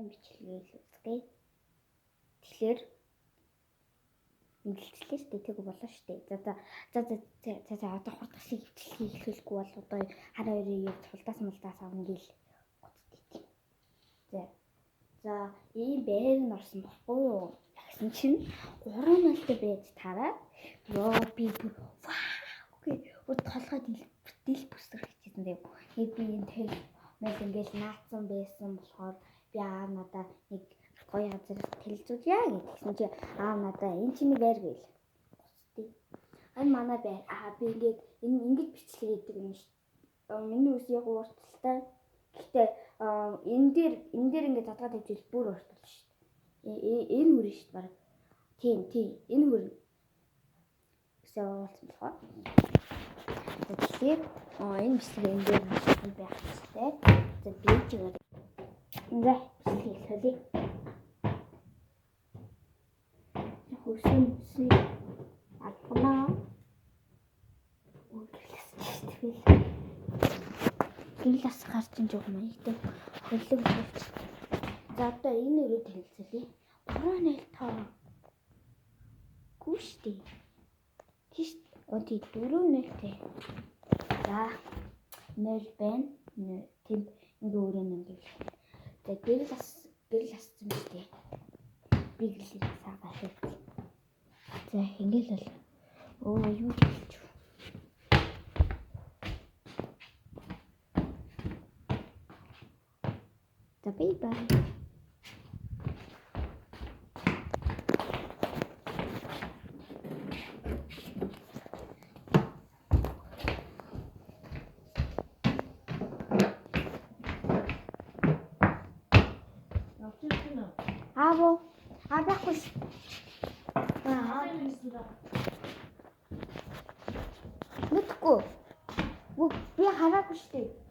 Дараагийн бичлэгээ л үзье. Тэгэхээр мэдлэлээ шүү дээ. Тэг болоо шүү дээ. За за за за за за одоо хурдах шиг бичлэгийг эхлүүлэхгүй бол одоо хар хоёрын яг хулдаас мулдаас авна гэл гоцтой. За. За ийм байр нь орсон бохгүй юу? Тэгсэн чинь 3-0-тай байж тараад ёо би бүр вау гэ бүр толгой дил бүсрэх хийжсэн дээ. Нэг би энэ тэл мэл ингээл наацсан байсан болохоор би аав надаа нэг гоё газар тэлзүүлье гэдгсэн чи аав надаа энэ чиний байр гээл. Гоцтой. Энэ манай байр. Аа би ингээд энэ ингэж бичлэг хийдэг юм шүү. Миний үс яг уурталтай. Гэхдээ энэ дээр ингээд задгаа тавьж ил бүр ууртал шүү дээ. Энэ хүрэн шүү дээ баг. Тийм тийм энэ хүрэн. Гэсэн уулзсан болохоор. Тэгэхээр энэ бичлэг энэ дээр байх хэрэгтэй. За би чигээр за бичлэгийг солиё. Хөрсөн мөсөн албанаа. Өөглөс шүү дээ. Гэрэл асгаар чинь жоох маягтай хөлөг болчих. За одоо энэ өрөө танилцуулъя. 305. Гүү штэ. Тийш. Оо тий 4-0 тий. За 0 байна. Тийм ингээ өрөө нь ингээ. За гэрэл ас гэрэл ассан биз дээ. Би гэрэл асаагаа шив. За ингээл бол өө юу хэлж вэ? За бай бай. Явчих юм уу? Аав уу? Аа байхгүй ш. Аа юм да. Мэдхгүй. Би хараагүй шүү дээ.